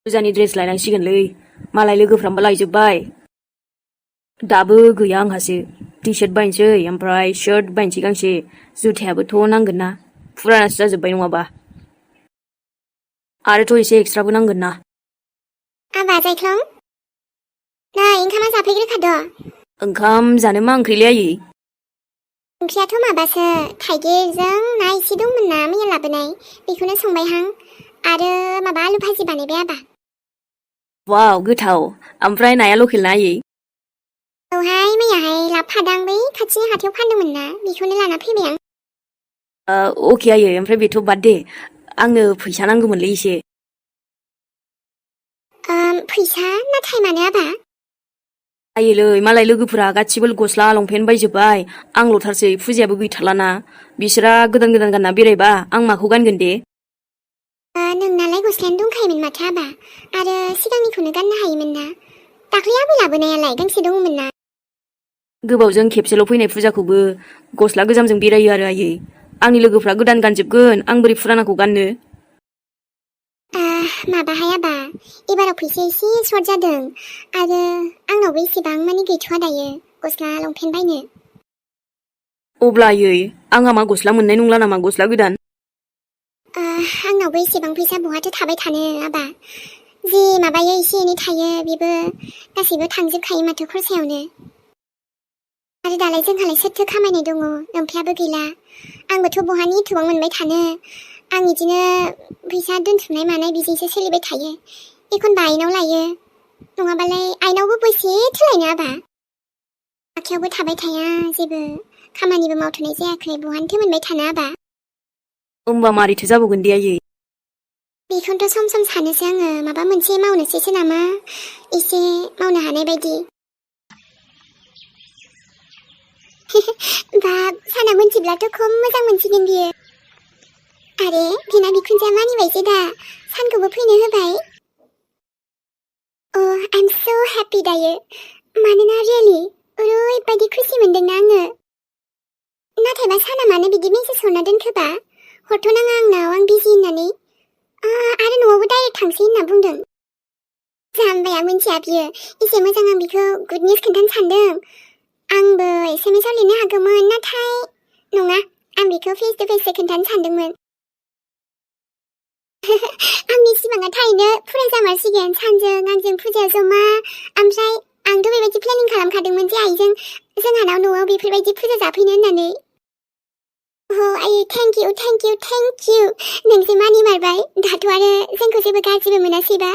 फुजानि ड्रेस लायनांसिगोनलै मालाय लोगोफ्राबो लायजोब्बाय दाबो गैया आंहासो टि-शार्ट बायनोसै ओमफ्राय शार्ट बायनोसै गांसे जुथायाबोथ' नांगोन ना फुरानासो जाजोब्बाय नङाबा आरोथ' एसे एक्सट्राबो नांगोन ना आबा जायख्लं नै ओंखामा जाफैग्रोखाद' ओंखाम जानो मा ओंख्रिलै आयै ओंख्रियाथ' माबासो थाइगिरजों ना एसे दंमोन ना मैया लाबोनाय बेखौनो संबायहां आरो माबा आलु भाजि बानायबाय आबा वाव गोथाव ओमफ्राय नाया लकेल ना आयै औहाय मैयाहाय लाबोफादां बै खाथिनि हाथायाव फानदोंमोन ना बेखौनो लाना फैबाय आं अके आयै ओमफ्राय बेथ' बाद दे आंनो फैसा नांगौमोनलै एसे फैसा नाथाय मानो आबा आयैलै मालाय लोगोफोरा गासिबो गस्ला लंपेन्ट बायजोब्बाय आंल'थारसै फुजायाबो गैथारलाना बिसोरा गोदान गोदान गानना बेरायबा आं माखौ गानगोन दे नोंनालाय गस्लायानो दंखायोमोन माथो आबा आरो सिगांनिखौनो गाननो हायोमोन ना दाख्लै आबै लाबोनायालाय गांसे दङमोन ना गोबावजों खेबसेल' फैनाय फुजाखौबो गस्ला गोजामजों बेरायो आरो आयै आंनि लोगोफ्रा गोदान गानजोबगोन आं बोरै फुरानाखौ गाननो माबाहाय आबा एबाराव फैसा एसे सर्ट जादों आरो आंनावबो एसेबां मानि गैथ'वा दायो गस्ला लंपेन्ट बायनो अब्ला आयै आंहा मा गस्ला मोननाय नंला नामा गस्ला गोदान आंनावबो एसेबां फैसा बहाथो थाबाय थानो आबा जे माबायो एसे एनै थायो बेबो गासैबो थांजोबखायो माथो खरसायावनो आरो दालाय जोंहालाय सोरथो खामायनाय दङ नोमफ्रायाबो गैला आंबोथ' बहानि एथबां मोनबाय थानो आं बिदिनो फैसा दोनथुमनाय मानाय बिदिसो सोलिबाय थायो एखनबा आइनाव लायो नङाबालाय आइनावबो बेसेथो लायनो आबा आखायावबो थाबाय थाया जेबो खामानिबो मावथ'नाय जायाखै बहानिथो मोनबाय थानो आबा होमबा मारैथो जाबावगोन दे आयै बेखौनोथ' सम सम सानोसै आङो माबा मोनसे मावनोसैसो नामा एसे मावनो हानाय बायदि बाब साना मोनथिब्लाथ' खम मोजां मोनसिगोन बियो आरे बिना बिखुनजोआ मानिबायसो दा सानखौबो फैनो होबाय आइ एम सो हेपि दायो मानोना रियेलि ओरैबायदि खुसि मोनदोंना आङो नाथायबा साना मानो बिदि मेसेज हरना दोनखोबा हरथ'नाङा आंनाव आं बिजि होननानै आरो न'आवबो डाइरेक्ट थांसै होनना बुंदों जाम्बाया मोनथिया बियो एसे मोजां आं बिखौ गुड निउस खोन्थानो सानदों आंबो एसएमएसआव लिरनो हागौमोन नाथाय नङा आं बिखौ फेस टु फेससो खोन्थानो सानदोंमोन आंनि सिमाङा थारैनो फुरा जामारसिगोन सानजों आंजों फुजाया जमा ओमफ्राय आंथ' बेबायदि प्लेनिं खालामखादोंमोन जे आइजों जोंहानाव न'आव बेफोरबायदि फुजा जाफैनो होननानै आयै थेंक इउ नोंसो मानि मारबाय दाथ' आरो जोंखौ जेबो गाज्रिबो मोनासैबा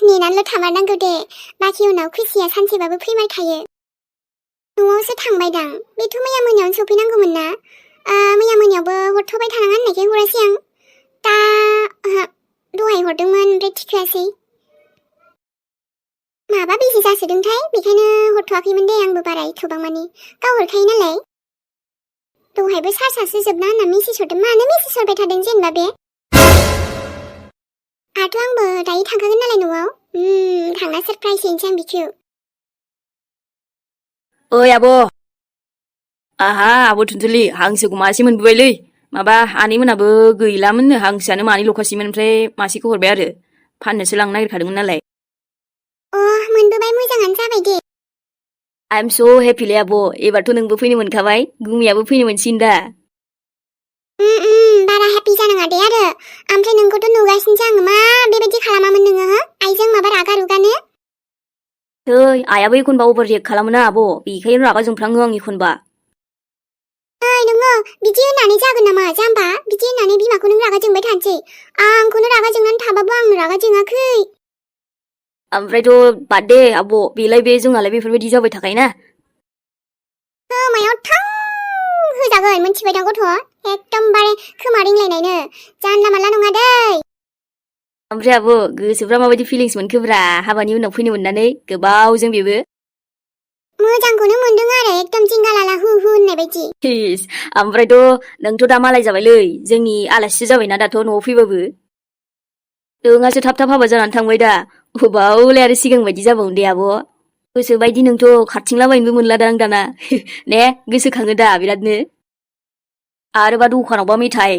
नेनानैल' थामारनांगौ दे बाखि उनाव खुसिया सानसेबाबो फैमारखायो न'आवसो थांबायदां बेथ' मैया मोनायावनो सफैनांगौमोन ना मैया मोनायावबो हरथ'बाय थानाङा होननायखाय हरासै आं दा दहाय हरदोंमोन ओमफ्राय थिखोआसै माबा बिजि जासोदोंथाय बेखायनो हरथ'वाखैमोन दे आंबो बारा एथ'बां मानि गाव हरखायो नालाय दहायबो सार्जआसो जोबना होनना मेसेज हरदों मानो मेसेज हरबाय थादों जेनेबा बे आंथ' आंबो दायो थांखागोन नालाय न'आव थांना सारप्राइज हैनोसै आं बिखौ ओइ आब' आहा आब' थुनथुलि हांसोखौ मासे मोनबोबायलै माबा आनैमोनाबो गैलामोननो हांसोआनो मानैल'खासैमोन ओमफ्राय मासेखौ हरबाय आरो फाननोसो लांनो नागिरखादोंमोन नालाय मोनबोबाय मोजाङानो जाबाय दे आइ एम स' हेपिलै आब' एबारथ' नोंबो फैनो मोनखाबाय गुमियाबो फैनो मोनसिगोन दा बारा हेपि जानाङा दे आरो ओमफ्राय नोंखौथ' नुगासिनोसो आङो मा बेबायदि खालामामोन नोङो हो आइजों माबा रागा रुगानो आइयाबो एखनबा अभार रियेक्ट खालामोना आब' बेखायनो रागा जोंफ्राङो आं एखनबा नोङो बिदि होननानै जागोन नामा जाम्बा बिदि होननानै बिमाखौ नों रागा जोंबाय थानोसै आंखौनो रागा जोंनानै थाबाबो आं रागा जोङाखै ओमफ्रायथ' बाद दे आब' बेलाय बे जोंनालाय बेफोरबायदि जाबाय थाखायोना खोमायाव थां होजागोन मोनथिबाय दा गथ' एकदमबारे खोमा रिंलायनायनो जानला मानला नङा दै ओमफ्राय आब' गोसोफ्रा माबायदि फिलिंस मोनखोब्रा हाबानि उनाव फैनो मोननानै गोबावजों बेबो मोजांखौनो मोनदों आरो एकदम जिंगालाला हु होननाय बायदि ओमफ्रायथ' नोंथ' दा मालाय जाबायलै जोंनि आलासिसो जाबायना दाथ' न'आव फैबाबो नोंहासो थाब थाब हाबा जानानै थांबाय दा अबावलाय आरो सिगां बायदि जाबावनो दे आब' गोसोबायदि नोंथ' खारथिंलाबायनोबो मोनला दां दाना ने गोसोखाङो दा बिरादनो आरोबा दखानावबा मेथाइ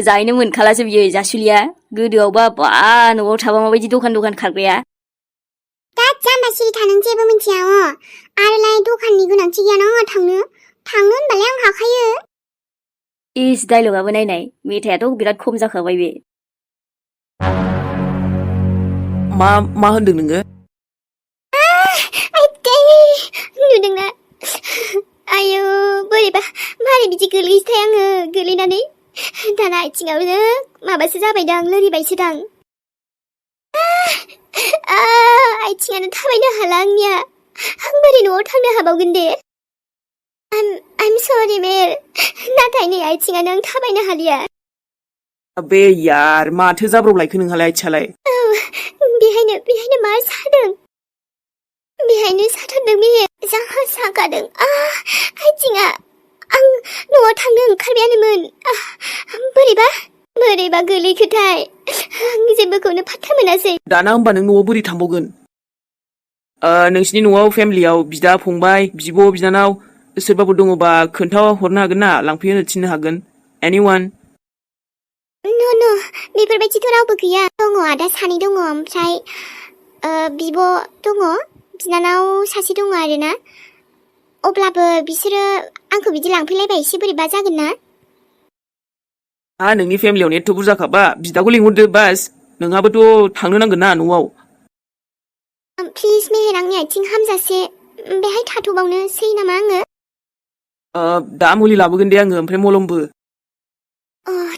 जाहैनो मोनखालासो बियो जासुलिया गोदोआवबा बा न'आव थाबा माबायदि दखान खारग्राया दा जाम्बा सिरि थानों जेबो मिथिया आरोलाय दखाननि गोनांथि गैया ना थांनो होनबालाय आं हाखायो इस डायलगाबो नायनाय मेथाइयाथ' बिराद खम जाखाबाय बे मा होनदों नोङो नुदोंना आयौ बोरैबा मारै बिदि गोलैसोथाय आङो गोलैनानै दाना आथिङावनो माबासो जाबायदां लोरिबायसोदां आथिङानो थाबायनो हाला आंनिया आं बोरै न'आव थांनो हाबावगोन दे I'm sorry मेल नाथाय नै आथिङानो आं थाबायनो हालिया बे यार माथो जाब्रबलायखो नोंहालाय आथिङालाय बेहायनो मा जादों बेहायनो साथारदों बे जा सागादों आथिङा आं न'आव थांनो ओंखारबायानोमोन बोरैबा गोलैखोथाय आं जेबोखौनो फात्ता मोनासै दाना होमबा नों न'आव बोरै थांबावगोन नोंसिनि न'आव फेमिलियाव बिदा फंबाय बिब' बिनानाव सोरबाफोर दङबा खोन्था हरनो हागोन ना लांफैनो थिननो हागोन एनिवान न' बेफोरबायदिथ' रावबो गैया दङ आदा सानै दङ ओमफ्राय बिब' दङ बिनानाव सासे दङ आरोना अब्लाबो बिसोरो आंखौ बिदि लांफैलायबा एसे बोरैबा जागोन ना नोंनि फेमिलियाव एथ' बुरजाखाबा बिदाखौ लिंहरदो बास नोंहाबोथ' थांनो नांगोन ना न'आव प्लिज मेहेर आंनि आथिं हामजासे बेहाय थाथ'बावनोसै नामा आङो दा मुलि लाबोगोन दे आङो ओमफ्राय मलमबो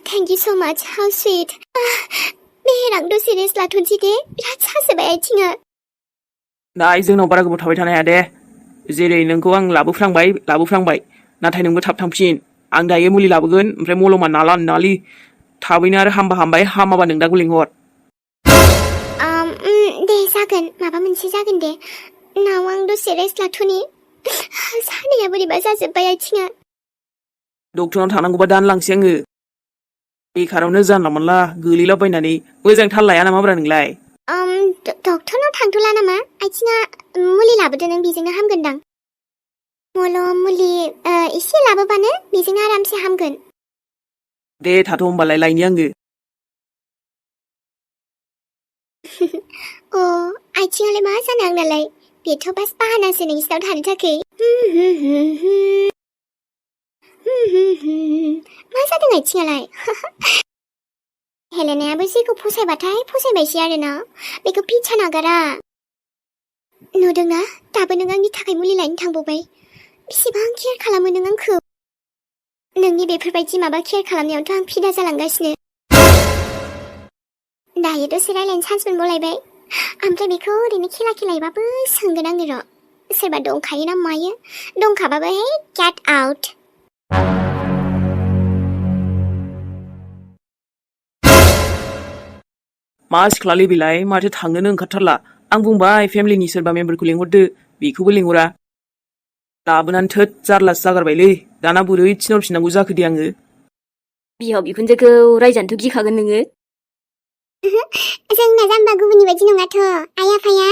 थेंक इउ स' माच हाउ सुइट मेहेर आं दसे रेस्ट लाथ'नोसै दे बिराद सासोबाय आथिङा नाय जोंनाव बारा गोबाव थाबाय थानो हाया दे जेरै नोंखौ आं लाबोफ्रांबाय नाथाय नोंबो थाब थांफिन आं दायो मुलि लाबोगोन ओमफ्राय मलमा नालि थाबैनो आरो हामबाय हामाबा नों दाखौ लिंहर दे जागोन माबा मोनसे जागोन दे नाव आं दसे रेस्ट लाथ'नि सानाया बोरैबा जाजोब्बाय आथिङा डक्टरनाव थांनांगौबा दानो लांसै आङो बेखारावनो जानला मोनला गोलैलाबायनानै मोजां थाल लाया नामाब्रा नोंलाय डक्टरनाव थांथ'ला नामा आथिङा मुलि लाबोदो नों बेजोंनो हामगोनदां मलम मुलि एसे लाबोबानो बेजोंनो आरामसे हामगोन दे थाथ' होमबालाय लायनि आङो आथिङालाय मा जानो आंनालाय बेथ' बास बाहानासो नोंसिनाव थानो थाखाय मा जादों आथिङालाय हेलेनायाबो जेखौ फसायबाथाय फसायबायसै आरोना बेखौ फिसा नागारा नुदोंना दाबो नों आंनि थाखाय मुलि लायनो थांबावबाय बेसेबां केयार खालामो नों आंखौ नोंनि बेफोरबायदि माबा केयार खालामनायावथ' आं फिदा जालांगासिनो दायो दसे रायलायनो चान्स मोनबावलायबाय ओमफ्राय बेखौ ओरैनो खेलायैबाबो सोंगोन आङो र' सोरबा दंखायो ना मायो दंखाबाबो हे गेट आउट मा सिख्लालै बेलाय माथो थांनोनो ओंखारथारला आं बुंबाय फेमिलिनि सोरबा मेम्बारखौ लिंहरदो बेखौबो लिंहरा लाबोनानै थोद जारलासो जागारबायलै दाना बोरै थिनहरफिननांगौ जाखो दे आङो बिहाव बिखुनजोखौ रायजानोथ' गिखागोन नोङो जोंना जाम्बा गुबुननि बायदि नङाथ' आइ आफाया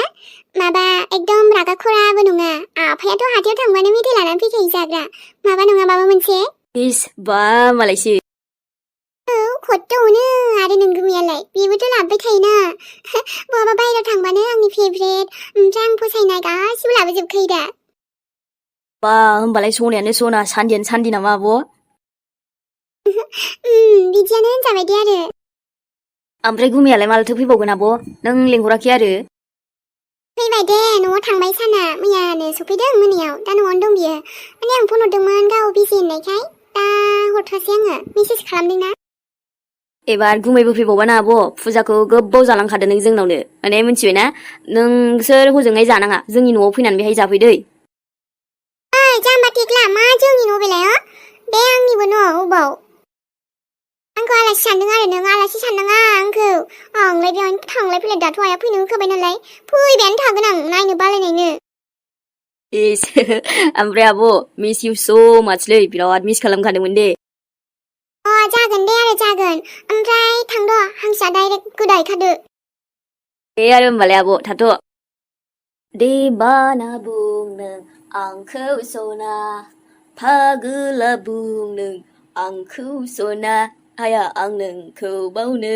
माबा एकदम रागा खराबो नङा आफायाथ' हाथायाव थांबानो मेथाइ लानानै फैखायो जाग्रा माबा नङा माबा मोनसे इस बा मालायसो खत्त' अनो आरो नों गुमैयालाय बेबोथ' लाबोबाय थायोना बहाबा बायहेरायाव थांबानो आंनि फेभरेट ओमफ्राय आं फसायनाय गासिबो लाबोजोबखायो दा बा होमबालाय सनायानो सना सान्दियानो सान्दि नामा आब' बिदियानो होनजाबाय दे आरो ओमफ्राय गुमैयालाय मालाथो फैबावगोन आब' नों लेंहराखै आरो फैबाय दे न'आव थांबाय साना मैयानो सफैदों मोनायाव दा न'आवनो दं बियो माने आं फन हरदोंमोन गाव बिजि होननायखाय दा हरथ'वासै आङो मेसेज खालामदोंना एबार गुमैबो फैबावबाना आब' फुजाखौ गोबाव जालांखादों नों जोंनावनो माने मिथिबायना नोंसोर हजोंहाय जानाङा जोंनि न'आव फैनानै बेहाय जाफैदै जाम्बा टेक्ला मा जोंनि न' बेलाय बे आंनिबो न' अबाव आंखौ आलासि सानदों आरो नों आलासि साननाङा आंखौ आंलाय बेवहायनो थांलाय फैलाय दाथ' आइया फैनो होखाबाय नालाय फैबायानो थागोन आं नायनो बालायनायनो इस ओमफ्राय आब' मिस इउ स' माचलै बिराद मिस खालामखादोंमोन दे जागोन दे आरो जागोन ओमफ्राय थांद' हांसोआ डाइरेक्ट गोदाहैखादो दे आरो होमबालाय आब' थाथ' दे बाना बुंनो आंखौ सना फागोला बुंनो आंखौ सना हाया आं नोंखौ बावनो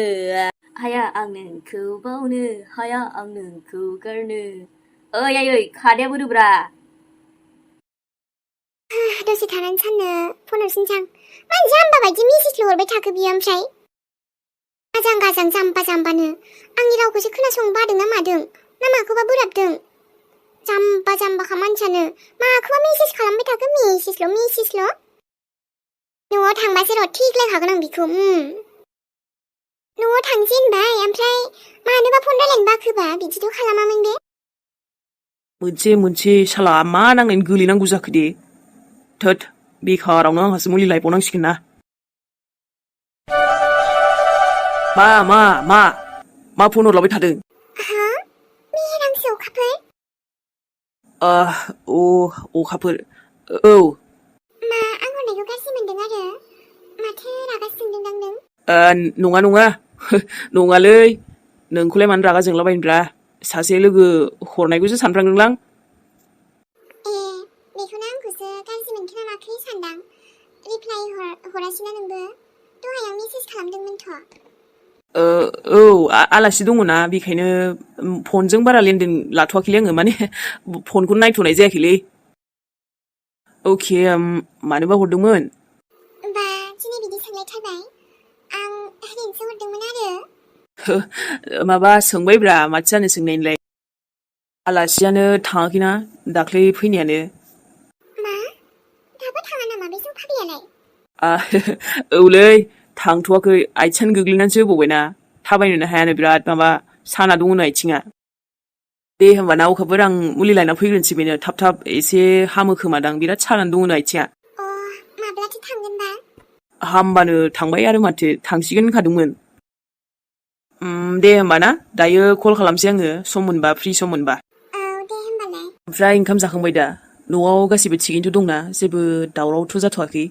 हाया आं नोंखौ बावनो हाया आं नोंखौ गारनो ओइ आयै खादाया बोरोब्रा दसे थानानै साननो फन हरफिनसां मा जाम्बा बायदि मेसेजल' हरबाय थाखो बियो ओमफ्राय आजां गाजां जाम्बा जाम्बानो आंनि रावखौसो खोनासंनो बादों ना मादों ना माखौबा बोराबदों जाम्बा जाम्बाखा मानसियानो माखौबा मेसेज खालामबाय थाखो मेसेजल' न'आव थांबासो र' थिग्लायखागोन आं बिखौ न'आव थांसै होनबाय ओमफ्राय मानोबा फन रायलायनो बाखोबा बिदिथ' खालामामोन बे मोनसे साला मा नांनायनि गोलैनांगौ जाखो दे थोद बेखारावनो आंहासो मुलि लायबावनांसिगोन ना मा फन हरलाबाय थादों हा मेहेरांसो अखाफोर अखाफोर औ मा आं हरनायखौ गाज्रि मोनदों आरो माथो रागा जोंदोंदां नों नङा नङालै नोंखौलाय मानो रागा जोंलाबायनोब्रा सासे लोगो हरनायखौसो सानफ्रांदोंलां ए बेखौनो आंखौसो गाज्रि मोनखो ना माखो सानदां रिप्लाइ हरासैना नोंबो दहाय आं मेसेज खालामदोंमोनथ' औ आलासि दङना बेखायनो फनजों बारा लेनदेन लाथ'वाखैलै आङो माने फनखौ नायथ'नाय जायाखैलै अके मानोबा हरदोंमोन होमबा दिनै बिदि सानलायथारबाय आं ओरैनोसो हरदोंमोन आरो माबा सोंबायब्रा माथो जानो सोंनायनिलाय आलासियानो थाङाखैना दाख्लै फैनायानो मा दाबो थाङा नामा बे जौ फाग्लायालाय औलै थांथ'वाखै आथिं गोग्लैनानैसो होबावबायना थाबायनोनो हायानो बिराद माबा साना दङनो आथिङा दे होमबाना अखाफोर आं मुलि लायना फैग्रोनोसै बेनो थाब एसे हामो खोमादां बिराद सानानै दङनो आथिङा माब्लाथो थांगोनबा हामबानो थांबाय आरो माथो थांसिगोन होनखादोंमोन दे होमबा ना दायो कल खालामसै आङो सम मोनबा फ्रि सम मोनबा औ दे होमबालाय ओमफ्राय ओंखाम जाखांबाय दा न'आव गासिबो थिगैनोथ' दंना जेबो दावरावथ' जाथ'वाखै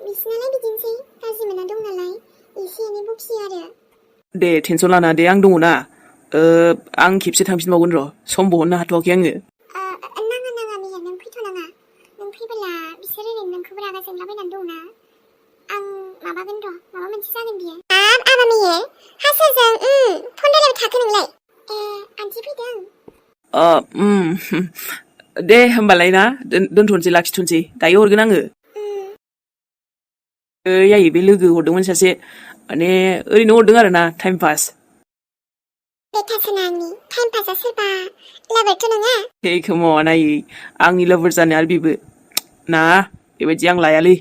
बिसिनालाय बिदिनोसै गाज्रि मोना दं नालाय एसे एनै बखियो आरो दे टेनसन लानाङा दे आं दङना आं खेबसे थांफिनबावगोन र' सम बहननो हाथ'वाखै आङो नाङा मिया नों फैथ'नाङा नों फैबोला बिसोर ओरैनो नोंखौबो रागा जोंलाबायनानै दंना आं माबागोन र' माबा मोनसे जागोन बियो आबा मिये हारसाजों फन रायलायबाय थाखो नोंलाय आन्थि फैदों दे होमबालाय ना दोनथ'नोसै लाखिथ'नोसै दायो हरगोन आङो आयै बे लोगो हरदोंमोन सासे माने ओरैनो हरदों आरो ना टाइम पास बेथासोनानि टाइम पासआ सोरबा लाबारथ' नङा हे कमन आयै आंनि लाभार जानो आरो बेबो ना बेबायदि आं लायालै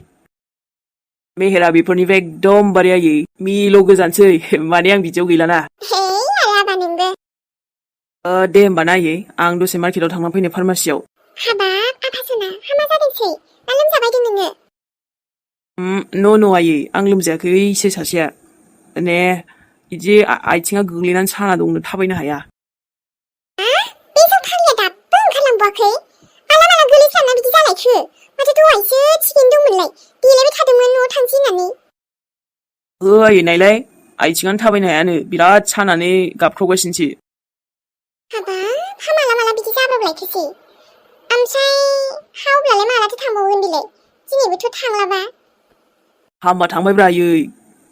मेहेरा बेफोरनिफ्राय एकदमबारे आयै मिल' गोजानसै माने आं बिदियाव गैलाना आबा नोंबो दे होमबा ना आयै आं दसे मार्केटाव थांना फैनो फार्मासियाव हाबाब आफासोना हामा जादोंसै ना लोमजाबायदों नोङो न' आयै आं लोमजायाखै इसो सासेया माने बिदि आथिङा गोग्लैनानै साना दंनो थाबायनो हाया बे जौ फाग्लाया दाबो ओंखारलांबावाखै माला गोलैफ्रामना बिदि जालायखो माथो दहायसो थिगैनो दंमोनलाय देलायबाय थादोंमोन न'आव थांसै होननानै आयै नायलाय आथिङानो थाबायनो हायानो बिराद सानानै गाबख्रावगासिनोसो हाबाब माला बिदि जाब्रबलायखोसै ओमफ्राय अब्लालाय मालाथो थांबावगोन बेलाय दिनैबोथ' थांलाबा हामबा थांबायब्रा आयै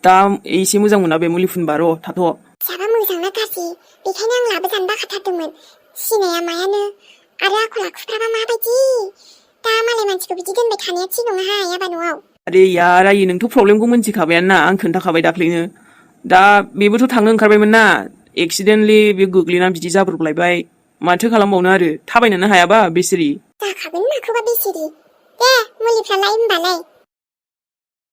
दा एसे मोजां मोना बे मुलि फुनबा र' थाथ' जाबा मोजां ना गाज्रि बेखायनो आं लाबोजानो बाखाथारदोंमोन सिनाया मायानो आरो आखल आखुफ्राबा माबायदि दा मालाय मानसिखौ बिदि दोनबाय थानाया थिग नङाहाय आबा न'आव आरे यार आयै नोंथ' प्रब्लेमखौ मिन्थिखाबायानो ना आं खोन्थाखाबाय दाख्लैनो दा बेबोथ' थांनो ओंखारबायमोन ना एक्सिडेन्टलि बे गोग्लैनानै बिदि जाब्रबलायबाय माथो खालामबावनो आरो थाबायनोनो हायाबा बेसिरि जाखागोन माखौबा बेसिरि दे मुलिफ्रालाय होमबालाय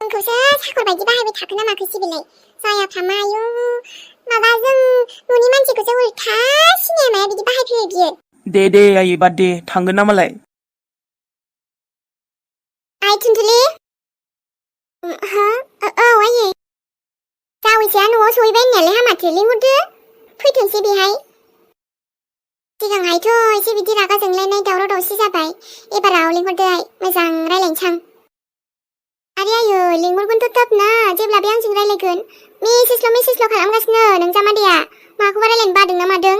आंखौसो साखर बायदि बाहायबाय थाखो ना माखोसै बेलाय जायाफ्रा मायो माबा जों न'नि मानसिखौसो उल्था सिनाया माया बिदि बाहायफैयो बियो दे आयै बाद दे थांगोन ना मालाय आइ थुनथुलि औ आयै जावैसोआ न'आव सहैबाय होननायालाय हामाथो लिंहरदो फैथोंसै बेहाय सिगांहायथ' एसे बिदि रागा जोंलायनाय दावराव दावसि जाबाय एबाराव लिंहरदो आइ मोजां रायलायनोसां आरे आयै लिंहरगोनथ' थाबनो जेब्ला बे आंजों रायलायगोन मेसेजल' खालामगासिनो नों जामादैया माखौबा रायलायनो बादों ना मादों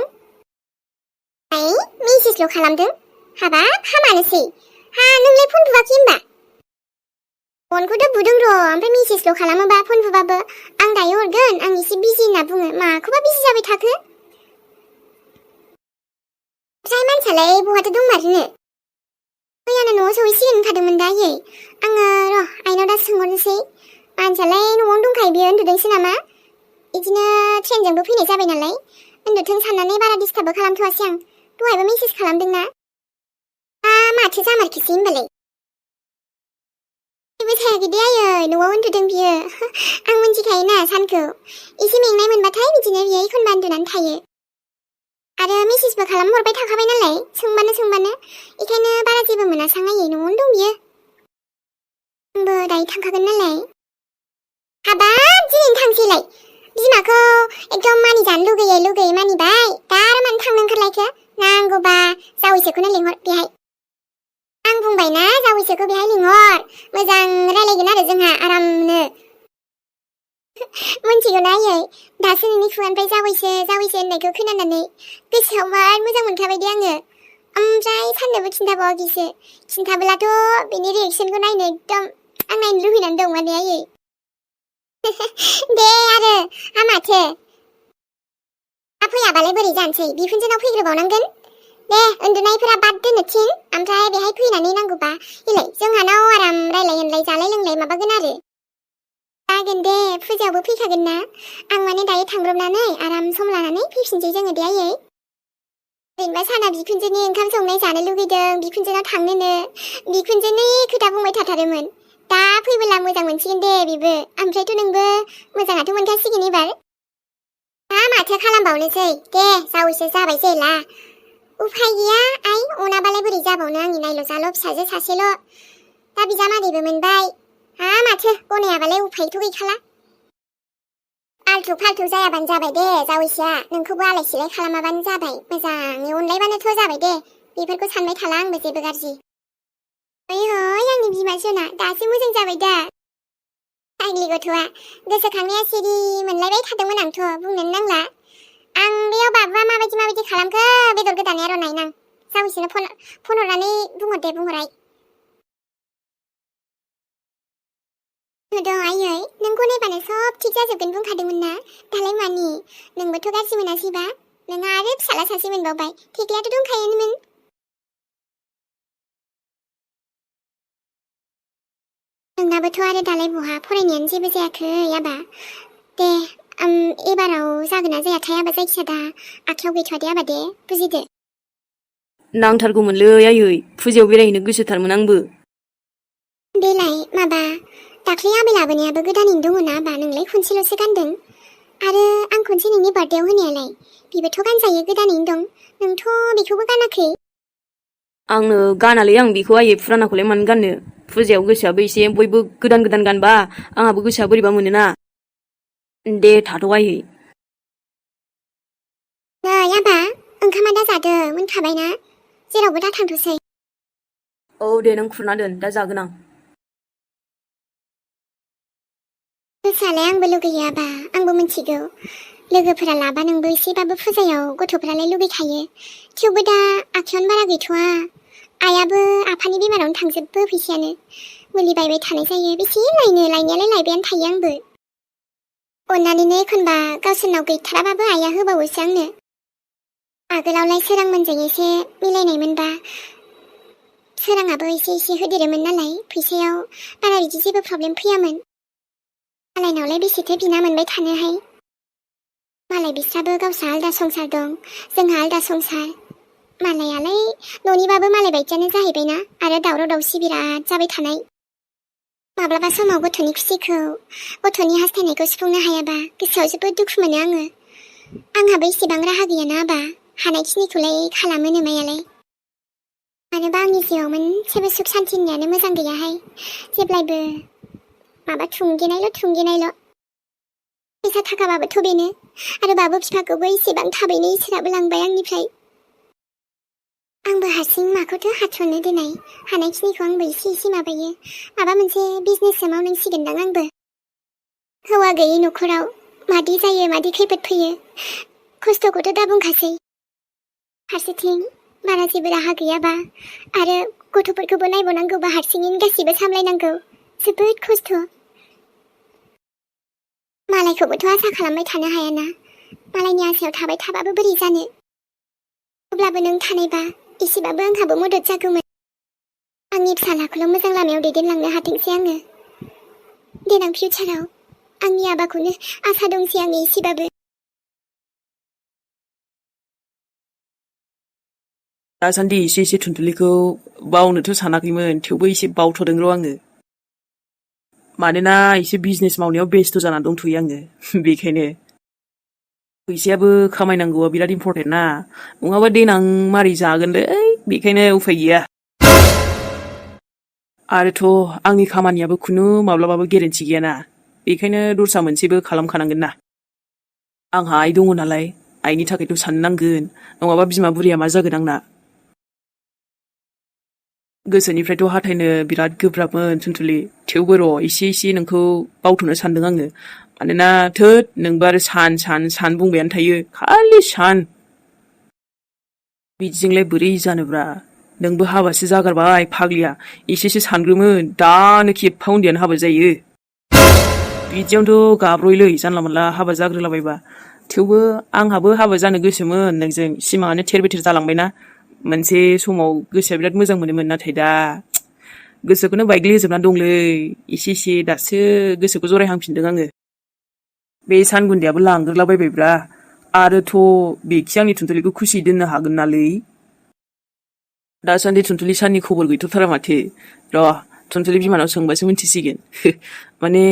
मेसेजल' खालामदों हाबाब हामानोसै नोंलाय फन बुआखै होमबा फनखौथ' बुदों र' ओमफ्राय मेसेजल' खालामोबा फन बुबाबो आं दायो हरगोन आं एसे बिजि होनना बुङो माखौबा बिजि जाबाय थाखो ओमफ्राय मानसियालाय बहाथो दंमारोनो मैयानो न'आव सहैसिगोन होनखादोंमोन दा आयै आङो र' आइनाव दा सोंहरनोसै मानसियालाय न'आवनो दंखायो बियो उन्दुदोंसो नामा बिदिनो ट्रेनजोंबो फैनाय जाबाय नालाय उन्दुथों साननानै बारा डिस्टार्बबो खालामथ'वासै आं दहायबो मेसेज खालामदोंना माथो जामारखिसै होनबालाय जेबो जायाखै दे आयै न'आव उन्दुदों बियो आं मिन्थिखायोना सानखौ एसे मेंनाय मोनबाथाय बिदिनो बियो एखनबा उन्दुनानै थायो आरो मेसेजबो खालामहरबाय थाखाबाय नालाय सोंबानो बेखायनो बारा जेबो मोनासां आयै न'आवनो दं बियो आंबो दायो थांखागोन नालाय हाबाब दिनैनो थांसैलाय बिमाखौ एकदम मानि जानो लुगैयै मानिबाय दा आरो मानो थांनो ओंखारलायखो नांगौबा जावैसोखौनो लिंहर बेहाय आं बुंबायना जावैसोखौ बेहाय लिंहर मोजां रायलायगोन आरो जोंहा आरामनो मोनथिगौना आयै दासो नोंनि खुगानिफ्राय जावैसो होननायखौ खोनानानै गोसोआव मार मोजां मोनखाबाय दे आङो ओमफ्राय साननोबो खिन्थाबावाखैसो खिन्थाब्लाथ' बेनि रिएक्सनखौ नायनो एकदम आं नायनो लुबैनानै दं माने आयै दे आरो माथो फैयाबालाय बोरै जानोसै बिखुनजोनाव फैग्रोबावनांगोन दे उन्दुनायफोरा बाद दोननो थिन ओमफ्राय बेहाय फैनानै नांगौबा इलाय जोंहानाव आराम रायलाय होनलाय जालाय लोंलाय माबागोन आरो जागोन दे फुजायावबो फैखागोन ना आं माने दायो थांब्रबनानै आराम सम लानानै फैफिनसै जोङो दे आयै जेनेबा साना बिखुनजोनि ओंखाम संनाय जानो लुगैदों बिखुनजोनाव थांनोनो बिखुनजोनि खोथा बुंबाय थाथारोमोन दा फैबोला मोजां मोनसिगोन दे बेबो ओमफ्रायथ' नोंबो मोजाङाथ' मोनखासिगोन एबार माथो खालामबावनोसै दे जावैसो जाबाय जेला उफाय गैया आइ अनाबालाय बोरै जाबावनो आंनि नायल' जाल' फिसाजो सासेल' दा बिजामादैबो मोनबाय माथो गनायाबालाय उफायथ' गैखाला आलथु फालथु जायाबानो जाबाय दे जावैसोआ नोंखौबो आलाय सिलाय खालामाबानो जाबाय मोजाङै अनलायबानोथ' जाबाय दे बेफोरखौ सानबाय थाला आंबो जेबो गाज्रि ओइ आंनि बिमाजोना दासो मोजां जाबाय दा फाग्लि गथ'आ गोसोखांनाया सिरि मोनलायबाय थादोंमोन आंथ' बुंनोनो नांला आं बेयाव बाबुआ माबायदि खालामखो बेदर गोदानाया र' नायनां जावैसोनो फन हरनानै बुंहर दं आयै नों गनायबानो सब थिग जाजोबगोन बुंखादोंमोन ना दालाय मानि नोंबोथ' गाज्रि मोनासैबा नोंहा आरो फिसाला सासे मोनबावबाय थेख्लायाथ' दंखायोमोन नोंनाबोथ' आरो दालाय बहा फरायनायानो जेबो जायाखै आबा दे एबाराव जागोन ना जायाथाय आबा जायखिया दा आखायाव गैथ'वा दे आबा दे बुजिदो नांथारगौमोनलै आयै फुजायाव बेरायहैनो गोसोथारमोन आंबो बेलाय माबा दाख्लै आबै लाबोनायाबो गोदानैनो दङ ना आबा नोंलाय खनसेल'सो गानदों आरो आं खनसे नोंनि बार्थडेआव होनायालाय बेबोथ' गानजायो गोदानैनो दं नोंथ' बेखौबो गानाखै आंनो गानालै आं बेखौ आयै फुरानाखौलाय मानो गाननो फुजायाव गोसोआबो एसे बयबो गोदान गानबा आंहाबो गोसोआ बोरैबा मोनोना दे थाथ' आयै नै आबा ओंखामा दा जादो मोनखाबायना जेरावबो दा थांथ'सै औ दे नों खुरना दोन दा जागोन आं गोसोआलाय आंबो लुगैयो आबा आंबो मिथिगौ लोगोफोरा लाबा नोंबो एसेबाबो फुजायाव गथ'फ्रालाय लुगैखायो थेवबो दा आखायावनो बारा गैथ'वा आइयाबो आफानि बेमारावनो थांजोबो फैसायानो मुलि बायबाय थानाय जायो बेसे लायनायालाय लायबायानो थायो आंबो अननानैनो एखनबा गावसोरनाव गैथाराबाबो आइया होबावोसो आंनो आगोलावलाय सोरांमोनजों एसे मिलायनायमोनबा सोराङाबो एसे होदेरोमोन नालाय फैसायाव बारा बिदि जेबो प्रब्लेम फैयामोन मालायनावलाय बेसेथो बिना मोनबाय थानोहाय मालाय बिस्राबो गावस्रा आलदा संसार दं जोंहा आलदा संसार मालायालाय न'निबाबो मालाय बायदियानो जाहैबायना आरो दावराव दावसि बिराद जाबाय थानाय माब्लाबा समाव गथ'नि खुसिखौ गथ'नि हास्थायनायखौ सुफुंनो हायाबा गोसोआव जोबोद दुखु मोनो आङो आंहाबो एसेबां राहा गैयाना आबा हानायखिनिखौलाय खालामो नोमायालाय मानोबा आंनि जिउआव मोनसेबो सुख सान्थिनियानो मोजां गैयाहाय जेब्लायबो माबा थुंगेनायल' फैसा थाखाबाबोथ' बेनो आरो बाबु बिफाखौबो एसेबां थाबैनो इसोराबो लांबाय आंनिफ्राय आंबो हारसिं माखौथो हाथ'नो दोननाय हानायखिनिखौ आंबो एसे माबायो माबा मोनसे बिजनेससो मावनांसिगोनदां आंबो हौवा गैयै न'खराव मादि जायो मादि खैफोद फैयो खस्थ'खौथ' दा बुंखासै फारसेथिं बारा जेबो राहा गैयाबा आरो गथ'फोरखौबो नायबावनांगौबा हारसिङैनो गासिबो सामलायनांगौ जोबोद खस्थ'। मालायखौबोथ' आसा खालामबाय थानो हायाना, मालायनि आसायाव थाबाय थाबाबो बोरै जानो। अब्लाबो नों थानायबा एसेबाबो आंहाबो मदद जागौमोन। आंनि फिसालाखौल' मोजां लामायाव दैदेनलांनो हाथोंसै आङो। देनां फिउचाराव आंनि आबाखौनो आसा दंसै आङो एसेबाबो। दासान्दि एसे एसे थुनथुलिखौ बावनोथ' सानाखैमोन, थेवबो एसे बावथ'दों र' आङो। मानोना एसे बिजनेस मावनायाव बेस्थ' जाना दंथ'यो आङो। बेखायनो फैसायाबो खामायनांगौआ बिराद इम्परटेन्ट ना, नङाबा देनां मारै जागोनलै, बेखायनो उफाय गैया। आरोथ' आंनि खामानियाबो खुनु माब्लाबाबो गेरेन्टि गैयाना, बेखायनो दस्रा मोनसेबो खालामखानांगोन ना। आंहा आइ दङ नालाय, आइनि थाखायथ' साननो नांगोन, नङाबा बिमा बुरिया मा जागोन आंना। गोसोनिफ्रायथ' हाथायनो बिराद गोब्राबमोन थुनथुलि, थेवबो र' एसे एसे नोंखौ बावथ'नो सानदों आङो। मानोना थोद नोंबो आरो सान बुंबायानो थायो, खालि सान। बिदिजोंलाय बोरै जानोब्रा, नोंबो हाबासो जागारबाय फाग्लिया, एसेसो सानग्रोमोन, दानो खेबफा उन्दैयानो हाबा जायो। बिदियावनोथ' गाब्र'योलै जानला मोनला हाबा जाग्रोलाबायबा। थेवबो आंहाबो हाबा जानो गोसोमोन नोंजों, सिमाङानो थेर बेथेर जालांबायना। मोनसे समाव गोसोआ बिराद मोजां मोनोमोन, नाथाय दा गोसोखौनो बायग्लिजोबना दंलै, एसे एसे दासो गोसोखौ जरायहांफिनदों आङो। बे सानगुन्दैयाबो लांग्रोलाबायबायब्रा, आरोथ' बेखि आंनि थुनथुलिखौ खुसि दोननो हागोन नालै। दासान्दि थुनथुलि साननि खबर गैथ'थारा माथो, र' थुनथुलि बिमानाव सोंबासो मिथिसिगोन। माने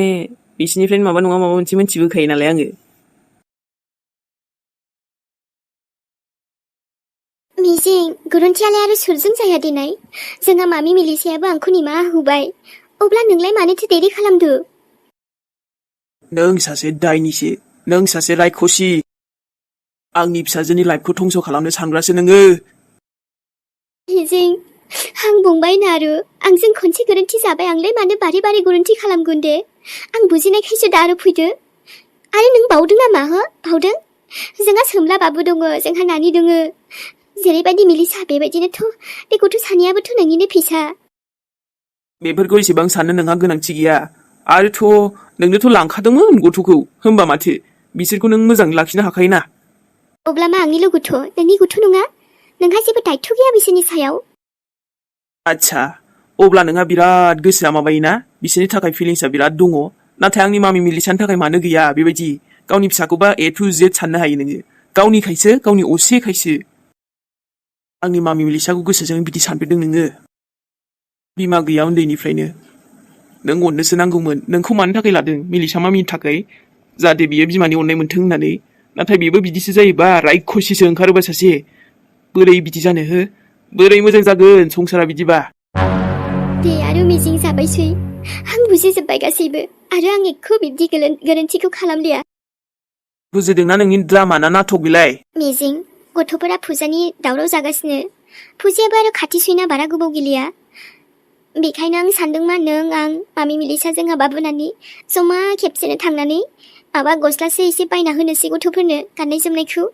बिसिनिफ्रायनो माबा नङा माबा मोनसे मिथिबोखायो नालाय आङो। मिजिं गोरोन्थियालाय आरो सोरजों जाया देनाय, जोंहा मामि मिलिसायाबो आंखौ निमाहा होबाय, अब्ला नोंलाय मानोथो देरि खालामदो? नों सासे दायनिसो, नों सासे रायखसि, आंनि फिसाजोनि लाइफखौ धंस' खालामनो सानग्रासो नोङो। मिजिं आं बुंबाय नारु, आंजों खनसे गोरोन्थि जाबाय, आंलाय मानो बारे बारे गोरोन्थि खालामगोन दे? आं बुजिनायखायसो दा आरो फैदो। आरो नों बावदों नामा हो? बावदों? जोंहा सोमला बाबु दङ, जोंहा नानि दङ, जेरैबायदि मिलिसा बेबायदिनोथ' बे गथ' सानैयाबोथ' नोंनिनो फिसा। बेफोरखौ एसेबां साननो नोंहा गोनांथि गैया, आरोथ' नोंनोथ' लांखादोंमोन गथ'खौ, होमबा माथो बिसोरखौ नों मोजाङै लाखिनो हाखायोना। अब्ला मा आंनिल' गथ', नोंनि गथ' नङा? नोंहा जेबो दायथ' गैया बिसोरनि सायाव? आच्छा, अब्ला नोंहा बिराद गोसोआ माबायोना, बिसोरनि थाखाय फिलिंसआ बिराद दङ, नाथाय आंनि मामि मिलिसानि थाखाय मानो गैया बेबायदि? गावनि फिसाखौबा ए टु जेड साननो हायो नोङो, गावनिखायसो, गावनि असेखायसो। आंनि मामि मिलिसाखौ गोसोजों बिदि सानफेरदों नोङो? बिमा गैया उन्दैनिफ्रायनो, नों अननोसो नांगौमोन। नोंखौ मानो थाखाय लादों? मिलिसा मामिनि थाखाय, जाहाथे बियो बिमानि अननाय मोनथों होननानै। नाथाय बेबो बिदिसो जायोबा, रायखसिसो ओंखारोबा सासे। बोरै बिदि जानो हो? बोरै मोजां जागोन संसारा बिदिबा? दे आरो मिजिं जाबायसै, आं बुजिजोब्बाय गासैबो, आरो आं एख' बिब्दि गोरोन्थिखौ खालामलिया। बुजिदोंना नोंनि द्रामा ना नाटक बेलाय? मिजिं गथ'फोरा फुजानि दावराव जागासिनो, फुजायाबो आरो खाथिसैना बारा गोबाव गैलिया। बेखायनो आं सानदोंमोन नों आं मामि मिलिसा जोंहा बाबुनानि जमा खेबसेनो थांनानै माबा गस्लासो एसे बायना होनोसै गथ'फोरनो, गाननाय जोमनायखौ।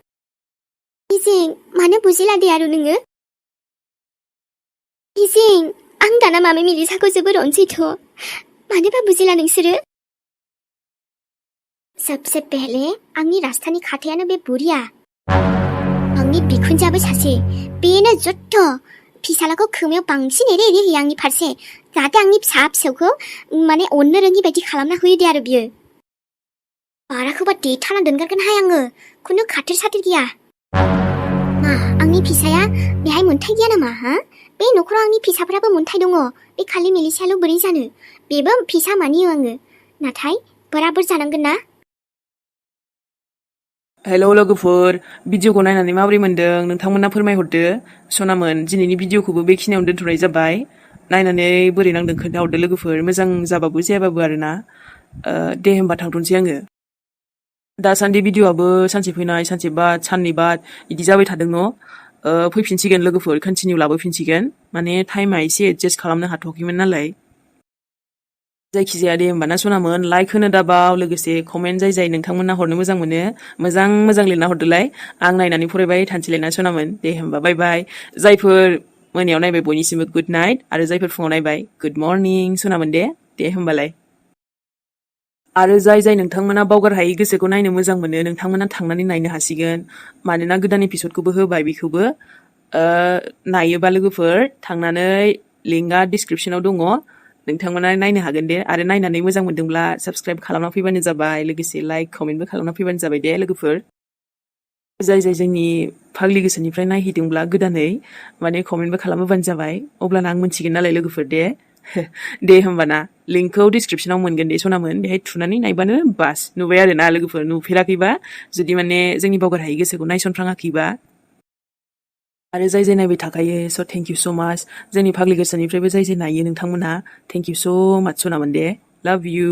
मिजिं मानो बुजिला दे आरो नोङो? मिजिं आं दाना मामि मिलिसाखौ जोबोर अनसैथ', मानोबा बुजिला नोंसोरो? सबसे पहले आंनि राजथानि खाथायानो बे बुरिया, आंनि बिखुनजोआबो सासे, बेनो जत्थ' फिसालाखौ खोमायाव बांसिन एरे होयो आंनि फारसे, जाहाथे आंनि फिसा फिसौखौ माने अननो रोङि बायदि खालामना होयो दे आरो बियो। बाराखौबा देथारना दोनगारगोनहाय आङो, खुनु खाथिर साथिर गैया। मा आंनि फिसाया बेहाय मोन्थाय गैया नामा हा? बे न'खराव आंनि फिसाफ्राबो मोन्थाय दङ, बे खालि मिलिसायाल' बोरै जानो? बेबो फिसा मानियो आङो, नाथाय बराबर जानांगोन ना? हेल' लोगोफोर, भिडिअखौ नायनानै माबोरै मोनदों नोंथांमोना फोरमायहरदो। सनामोन दिनैनि भिडिअखौबो बेखिनियावनो दोनथ'नाय जाबाय। नायनानै बोरै नांदों खोन्थाहरदो लोगोफोर, मोजां जाबाबो जायाबाबो आरोना। दे होमबा थांथ'नोसै आङो। दासान्दि भिडिअआबो सानसे फैनाय सानसे बाद साननै बाद बिदि जाबाय थादों न'। फैफिनसिगोन लोगोफोर, कन्टिनिउ लाबोफिनसिगोन, माने टाइमा एसे एडजास्ट खालामनो हाथ'वाखैमोन नालाय। जायखिजाया दे होमबा ना सनामोन, लाइक होनो दाबाव, लोगोसे कमेन्ट जाय नोंथांमोना हरनो मोजां मोनो मोजां लिरना हरदोलाय, आं नायनानै फरायबाय थानोसैलाय ना सनामोन। दे होमबा बाय बाय। जायफोर मोनायाव नायबाय बयनिसिमबो गुड नाइट, आरो जायफोर फुङाव नायबाय गुड मर्निं सनामोन दे। दे होमबालाय आरो जाय जाय नोंथांमोना बावगार हायै गोसोखौ नायनो मोजां मोनो नोंथांमोना थांनानै नायनो हासिगोन मानोना गोदान एपिसडखौबो होबाय बेखौबो नायोबा लोगोफोर थांनानै लिंकआ डिसक्रिपसनाव दङ नोंथांमोना नायनो हागोन दे आरो नायनानै मोजां मोनदोंब्ला साबस्क्राइब खालामना फैबानो जाबाय लोगोसे लाइक कमेन्टबो खालामना फैबानो जाबाय दे लोगोफोर जाय जाय जोंनि फाग्लि गोसोनिफ्राय नायहैदोंब्ला गोदानै माने कमेन्टबो खालामोबानो जाबाय अब्लाना आं मोनथिगोन नालाय लोगोफोर दे होमबाना लिंकखौ डिसक्रिपसनाव मोनगोन दे सनामोन बेहाय थुनानै नायबानो बास नुबाय आरो ना लोगोफोर नुफेराखैबा जुदि माने जोंनि बावगार हायै गोसोखौ नायसनफ्राङाखैबा आरो जाय जाय नायबाय थाखायो स' थेंक इउ स' माच जोंनि फाग्लि गोसोनिफ्रायबो जाय जाय नायो नोंथांमोनहा थेंक इउ स' माच सनामोन दे लाभ इउ